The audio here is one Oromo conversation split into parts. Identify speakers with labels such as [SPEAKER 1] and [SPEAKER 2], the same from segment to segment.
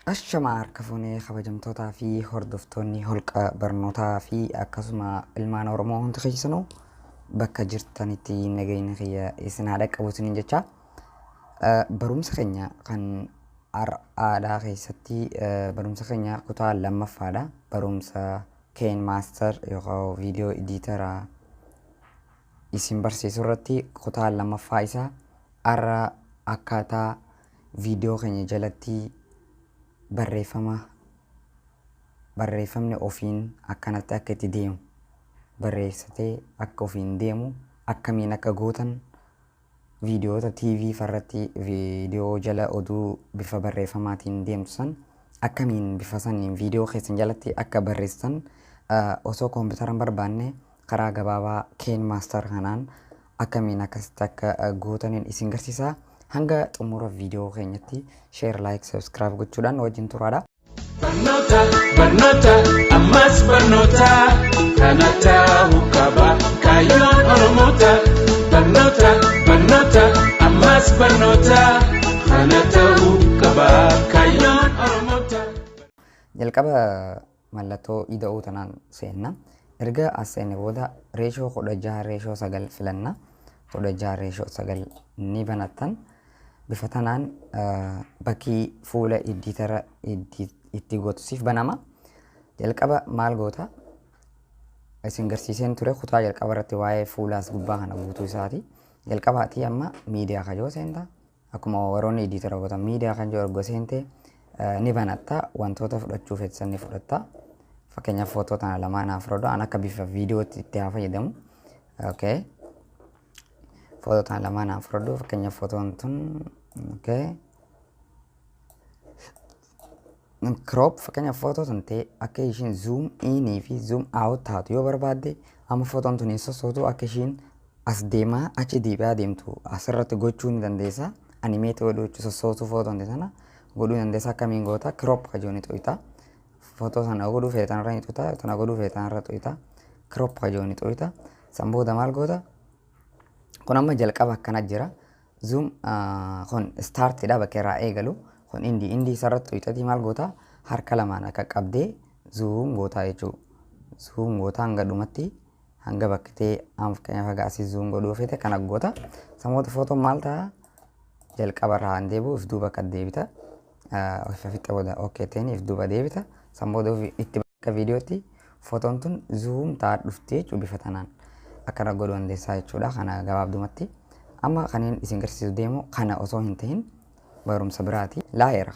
[SPEAKER 1] Ashama harka fuunee, kabajamtootaa fi hordoftoonni Holqa Barnootaa fi akkasuma ilmaan Oromoo hundi keessanuu, bakka jirtanitti nageenya kiyya isin haa dhaqqabu isiniin jecha. Barumsa keenya kan har'aadhaa keessatti barumsa keenya kutaa lammaffaadha. Barumsa KineMaster yookaan video editor isin barsiisu irratti kutaa lammaffaa isaa har'a akkaataa viidiyoo keenya jalatti barreeffama, barreeffamni ofiin akkanatti akka itti deemu, barreessatee akka ofiin deemu akkamiin akka gootan, viidiyoota TV farratti viidiyoo jala oduu bifa barreeffamaatiin deemtu san akkamiin bifa saniin viidiyoo keessan jalatti akka barreessitan, osoo koompitara hin barbaanne karaa gabaabaa KineMaster kanaan akkamiin akkasitti akka gootaniin isin garsiisa. Hanga xumura viidiyoo keenyatti share, like, subscribe gochuudhaan wajjin turaadha.
[SPEAKER 2] Barnoota, barnoota, ammas barnoota, kana ta'uu qaba kaayyoon Oromoota. Barnoota, barnoota, ammas barnoota, kana ta'uu qaba kaayyoon Oromoota.
[SPEAKER 1] Jalqaba mallattoo ida'uu tanaan seenna. Erga as seenne booda ratio 16:9 filanna. 16:9 ni banattan. Bifa tanaan bakki fuula editor itti gootu siif banama. Jalqaba maal goota? Isin garsiiseen ture kutaa jalqaba irratti waa'ee fuulaas gubbaa kana guutuu isaati. Jalqabaatii amma miidiyaa kajoo seenta. Akkuma warroonni editor gootan, miidiyaa kan jiru erga seente ni banatta, wantoota fudhachuu feetisan ni fudhatta. Fakkeenyaaf, footoo tana lamaan haa fudhadhu, an akka bifa viidiyootti itti haa fayyadamu. Okay. Footoo tana lamaan haa fudhadhu, fakkeenyaaf footoon tun, okay. Crop, fakkeenyaaf footoo tun ta'e akka ishiin zoom inii fi zoom out taatu yoo barbaadde, amma footoon tun hin sossootu, akka ishiin as deemaa achi deebi'aa deemtu asirratti gochuu ni dandeessa. Animate godhuu jechuun sossootuu footoon sana godhuu ni dandeessa. Akkamiin goota? Crop kajoo ni xuyita. Footoo sana godhuu feetan irra ni xuyita. Tana godhuu feetan irra xuyita. Crop kajoo ni xuyita. San booda maal goota? Kun amma jalqaba akkana jira. Zoom kun startidha, bakka irraa eegalu. Kun end isarratti xuyixatii maal goota? Harka lamaan akka qabdee zoom gootaa jechuudha. Zoom goota hanga dhumatti, hanga bakka ta'e, amma fakkeenyaaf haga asii zoom godhuu feete kana goota. Samoota footoon maal ta'a? Jalqaba irraa hin deebi'u, if duuba akka deebita. Of fixa booda okay ta'een if duuba deebita. San booda itti bakka viidiyootti footoon tun zoom ta'aa dhufti jechuudha bifa tanaan. Akkana godhuu dandeessaa jechuudha kana gabaabdumatti. Amma kanneen isin garsiisu deemu kana osoo hin ta'in barumsa biraati. Layer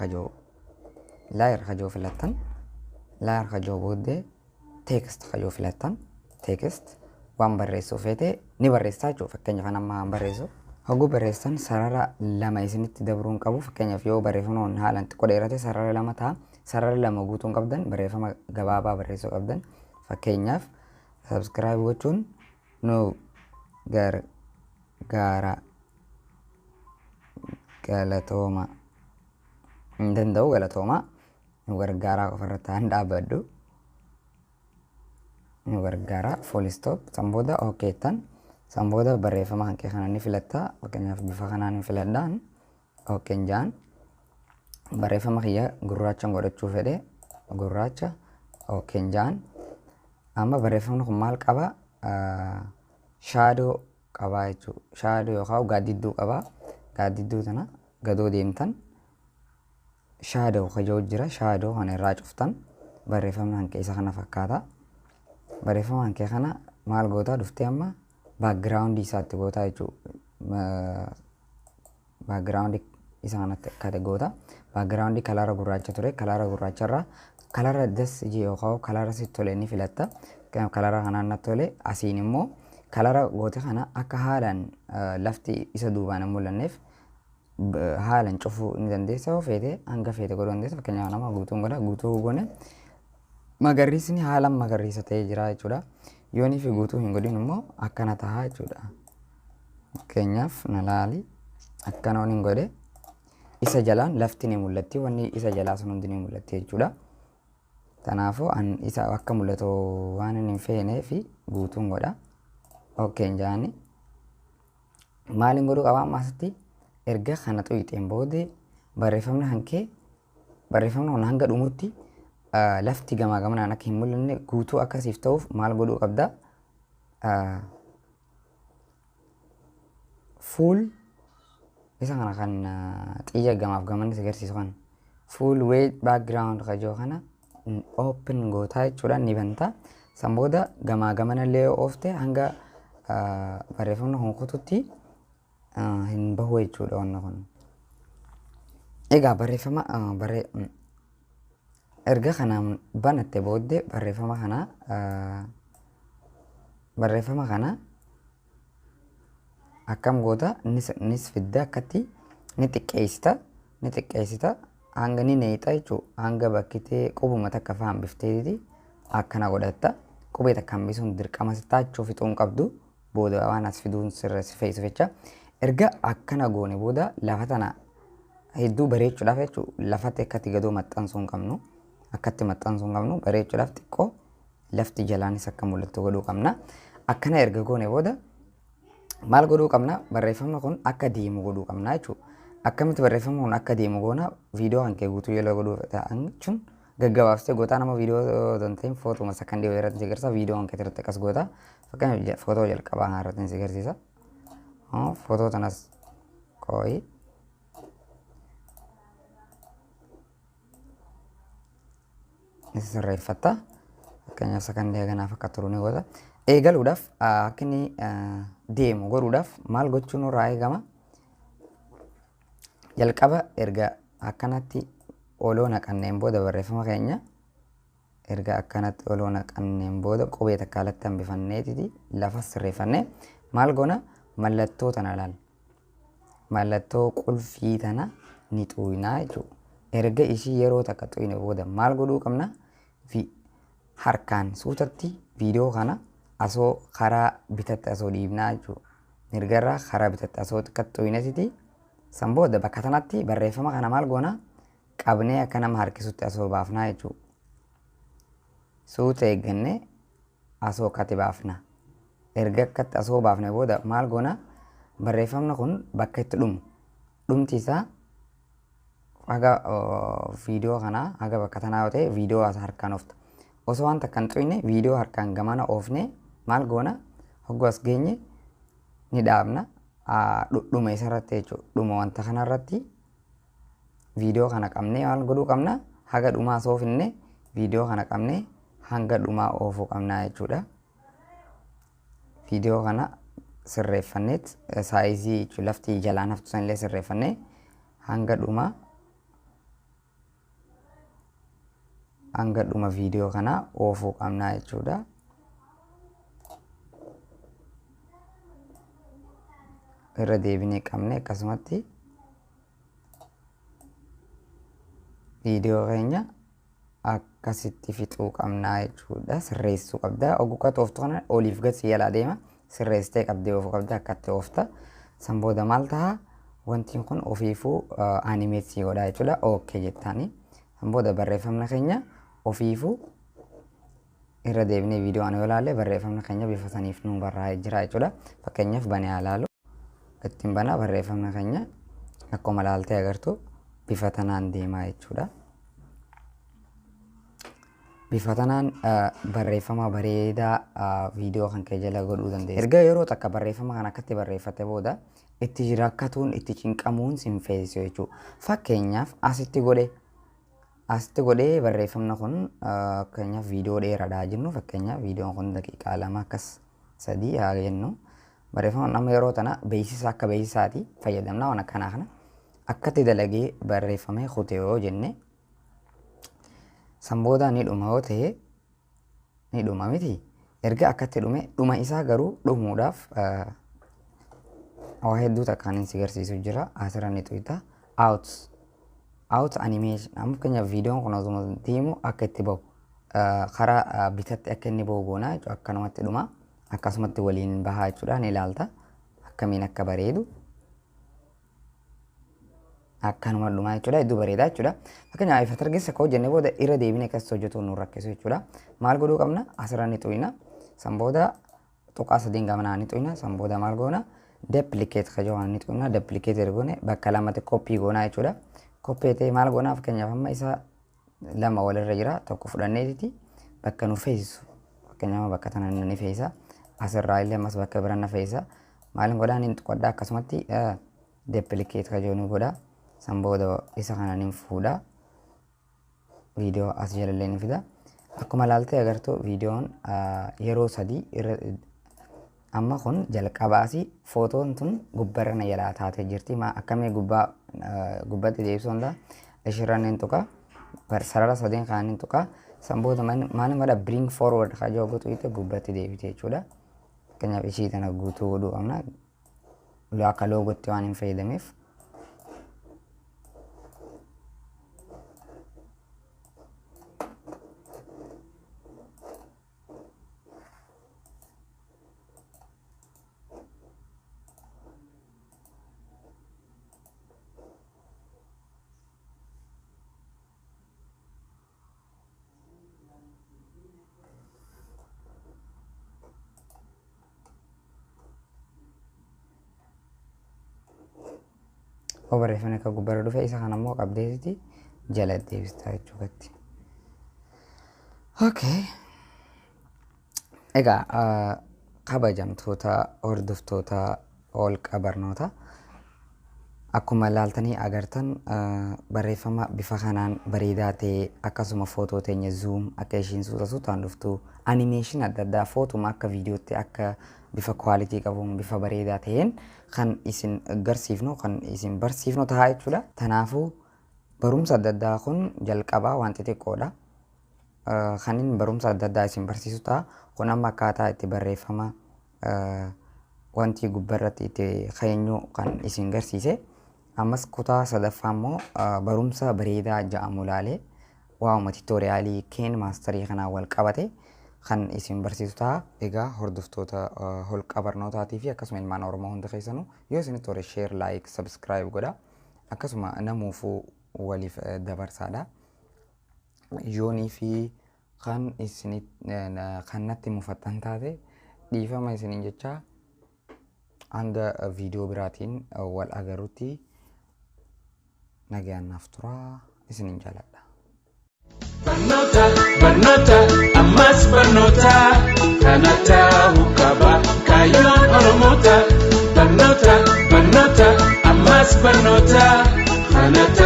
[SPEAKER 1] kajoo filattan. Layer kajoo booddee text kajoo filattan. Text waan barreessuu feete ni barreessaa jechuudha. Fakkeenyaaf kan amma barreessu. Hogguu barreessan sarara lama isinitti dabruun qabu. Fakkeenyaaf, yoo barreeffama haalaan xiqqoo dheerate sarara lama ta'a. Sarara lama guutuun qabdan, barreeffama gabaabaa barreessuu qabdan. Fakkeenyaaf, subscribe gochuun nu gargaara, galatooma. Hin danda'u, galatooma. Nu gargaaraa qofarratti haan dhaabbadhu. Nu gargaara, full stop. San booda okay jettan. San booda barreeffama hanqee kana ni filatta. Fakkeenyaaf, bifa kanaan hin filadhaan. Okay jaan. Barreeffama kiyya gurraacha godhachuu fedhe, gurraacha, okay jaan. Amma barreeffamni kun maal qaba? Shadow qabaa jechuudha. Shadow yookaan gaaddidduu qabaa. Gaaddidduu tana gadoo deemtan shadow kajoo jira. Shadow kana irraa cuftan, barreeffamni hanqee isa kana fakkaata. Barreeffama hanqee kana maal gootaa? Dhuftee amma background isaatti gootaa jechuudha. Background isa kanatti akkate goota. Background color gurraacha ture. Color gurraacharraa color das ijee yookaan color sitti tole ni filatta. Color kanaan natti tole. Asiin immoo color goote kana akka haalaan lafti isa duubaan hin mul'anneef haalaan cufuu ni dandeessa. Yoo feete hanga feete godhuu dandeessa. Fakkeenyaaf, nama guutuun godha. Guutuu goone, magariisni haalaan magariisa ta'ee jira jechuudha. Yoonii fi guutuu hin godhin immoo akkana ta'a jechuudha. Fakkeenyaaf, na laali, akkana hin godhe, isa jalaan lafti ni mul'atti, wanni isa jalaa sun hundi ni mul'atti jechuudha. Kanaafuu an isa akka mul'atu waan hin feenee fi guutuun godha. Okay jaani. Maaliin godhuu qaba amma asitti? Erga kana xuyixeen booddee barreeffamni hankee Barreeffamni kun hanga dhumutti lafti gamaa gamanaan akka hin mul'anne guutuu akkasiif ta'uuf maal godhuu qabda? Full isa kana kan xiyya gamaaf gamanni si agarsiisu kana full white background kajoo kana open gootaa jechuudha, ni banta. San booda gamaa gamanallee yoo oofte hanga barreeffamni kun kututti hin bahu jechuudha wanni kun. Egaa barreeffama barree erga kanaan banatte booddee barreeffama kana akkam goota? Nis fidda, akkatti ni xiqqeessita, ni xiqqeessita, hanga ni neexa jechuudha. Hanga bakkitee qubuma takka fa'aa hambifteeti akkana godhatta. Qubee takka hambisuun dirqama sittaachuu fixuu hin qabdu, booda waan as fiduun sirra si fe'isu jecha. Erga akkana goone booda lafa tana hedduu bareechuudhaaf jechuudha, lafatti akkatti gadoo maxxansuu hin qabnu, akkatti maxxansuu hin qabnu. Bareechuudhaaf xiqqoo lafti jalaanis akka mul'attu godhuu qabna. Akkana erga goone booda maal godhuu qabna? Barreeffamni kun akka deemu godhuu qabna jechuudha. Akkamitti barreeffamni kun akka deemu goona? Viidiyoo kan kee guutuu yeroo godhuu ta'an jechuun gaggabaabsitee gootaa. Nama viidiyoo osoo hin ta'in footuma sakandii wayii irratti si agarsiisa. Viidiyoo kan kee irratti akkas goota. Fakkeenyaaf, footoo jalqabaa kana irratti si agarsiisa. Footoo tanas qooyi. Ni sirreeffatta. Fakkeenyaaf, sakandii kanaaf akka turu ni goota. Eegaluudhaaf, akka inni deemu godhuudhaaf maal gochuun nurraa eegama? Jalqaba erga akkanatti oloo naqanneen booda, barreeffama keenya erga akkanatti oloo naqanneen booda, qubee takka alatti hambifanneetiti lafa sirreeffannee maal goona? Mallattoo tana ilaalla. Mallattoo qulfii tana ni xuuynaa jechuudha. Erga ishii yeroo takka xuyne booda maal godhuu qabna? Harkaan suutatti viidiyoo kana asoo karaa bitatti asoo dhiibnaa jechuudha. Mirgarraa karaa bitatti asoo xiqqatti xuynetiti san booda bakka tanatti barreeffama kana maal goona? Qabnee akka nama harkisutti asoo baafnaa jechuudha. Suuta eeggannee asoo akkatti baafna. Erga akkatti asoo baafne booda maal goona? Barreeffamni kun bakka itti dhumu. Dhumti isaa haga viidiyoo kanaa haga bakka tanaa yoo ta'e, viidiyoo as harkaan oofta. Osoo waan takka hin xuyne viidiyoo harkaan gamana oofne maal goona? Hogguu as geenye ni dhaabna. Dhuma isarratti jechuudha. Dhuma wanta kanarratti viidiyoo kana qabnee maal godhuu qabna? Haga dhumaa osoo finne viidiyoo kana qabnee hanga dhumaa oofuu qabna jechuudha. Viidiyoo kana sirreeffanneet size jechuun lafti jalaan haftu sanillee sirreeffannee hanga dhuma viidiyoo kanaa oofuu qabna jechuudha. Irra deebinee qabne akkasumatti viidiyoo keenya akkasitti fixuu qabnaa jechuudha. Sirreessuu qabda. Oguu ooftu kana oliif gad si jalaa deema. Sirreessitee qabdee oofuu qabda, akkatti oofta. San booda maal ta'a? Wanti kun ofiifuu animate sii godha jechuudha. Okay jettaani. San booda barreeffamni keenya ofiifuu irra deebinee viidiyoo ana yoo ilaalle, barreeffamni keenya bifa saniif nu barraa'ee jira jechuudha. Fakkeenyaaf, banee haa ilaalu. Ittiin banaa, barreeffamni keenya akkuma ilaaltee agartu bifa tanaan deemaa jechuudha. Bifa tanaan barreeffama bareedaa viidiyoo kan kee jala godhuu dandeessa. Erga yeroo takka barreeffama kana akkatti barreeffate booda itti rakkatuun, itti cinqamuun sin feesisu jechuudha. Fakkeenyaaf, asitti godhee barreeffamni kun, fakkeenyaaf, viidiyoo dheeraadha jennu. Fakkeenyaaf, viidiyoon kun daqiiqaa 2 akkas 3 haa jennu. Barreeffama amma yeroo tana beeksisa akka beeksisaati fayyadamna. Waan akkanaa kana akkatti dalagee barreeffamee kute yoo jenne, san booda ni dhuma yoo ta'e, ni dhuma miti. Erga akkatti dhume, dhuma isaa garuu dhumuudhaaf waa hedduu takkaan si garsiisu jira. Asirra ni xuyita. Out out animation. Amma fakkeenyaaf, viidiyoon kun osuma deemu akka itti bahu, karaa bitatti akka inni bahu goonaa jechuudha. Akkanumatti dhuma, akkasumatti waliin bahaa jechuudha. Ni ilaalta akkamiin akka bareedu. Akkanuma dhumaa jechuudha. Hedduu bareedaa jechuudha. Fakkeenyaaf, ifa targeessa akka hojjenne booda irra deebinee akkas hojjetu nu rakkisu jechuudha. Maal godhuu qabna? Asirra ni xuyna. San booda tuqaa sadiin gamanaa ni xuyna. San booda maal goona? Duplicate kajoo kana ni xuyna. Duplicate erga goone bakka lamatti copy goonaa jechuudha. Koppee ta'e maal goonaa? Fakkeenyaaf amma isa lama walirra jira, tokko fudhanneetiti bakka nu feesisu. Fakkeenyaaf bakka tana ni feesa. Asirraa illee ammas bakka bira na feesa. Maalin godhaa? Nin tuqadhaa, akkasumatti duplicate kajoonuu godha. San booda isa kana nin fuudha. Viidiyoo as jalallee ni fida. Akkuma ilaaltee agartu, viidiyoon yeroo sadii irra amma kun jalqaba asii footoon tun gubbarra na jalaa taatee jirti. Maa akkamii gubbaa gubbatti deebisuu danda'a? Ishirra nin tuqa. Sarara sadeen kana nin tuqa. San booda maal godha? Bring forward kajoo guutuu gubbatti deebite jechuudha. Fakkeenyaaf ishii tana guutuu godhuu qabna. Akka logotti waan hin fayyadameef. Hoo barreeffamni akka gubbaarra dhufe, isa kana immoo qabdeetiti jala deebistaa jechuudha. Okay. Egaa kabajamtoota hordoftoota holqa barnoota, akkuma ilaaltanii agartan barreeffama bifa kanaan bareedaa ta'e, akkasuma footoo teenya zoom akka ishiin suuta suutaan dhuftu, animation adda addaa, footuma akka viidiyootti akka bifa quality qabuun, bifa bareedaa ta'een kan isin garsiifnu, kan isin barsiifnu ta'a jechuudha. Kanaafuu barumsa adda addaa kun jalqabaa waan xixiqqoodha. Kan inni barumsa adda addaa isin barsiisu ta'a. Kun amma akkaataa itti barreeffama wanti gubbarratti itti keenyu kan isin garsiise. Ammas kutaa sadaffaa immoo barumsa bareedaa ja'amu laalee waa'uma tutorialii KineMasterii kanaan wal qabate kan isin barsiisu ta'a. Egaa hordoftoota holqa barnootaatii fi akkasuma ilmaan Oromoo hunda keessanuu, yoo isinitti tole share, like, subscribe godha. Akkasuma namuufuu waliif dabarsaadha. Yoonii fi kan isinit kan natti mufattan taate dhiifama isiniin jecha, hanga viidiyoo biraatiin wal agarrutti nagaan naaf turaa, isiniin jaaladha.
[SPEAKER 2] Barnoota, barnoota, ammas barnoota, kana ta'uu qaba kaayyoon Oromoota. Barnoota, barnoota, ammas barnoota, kana ta'uu.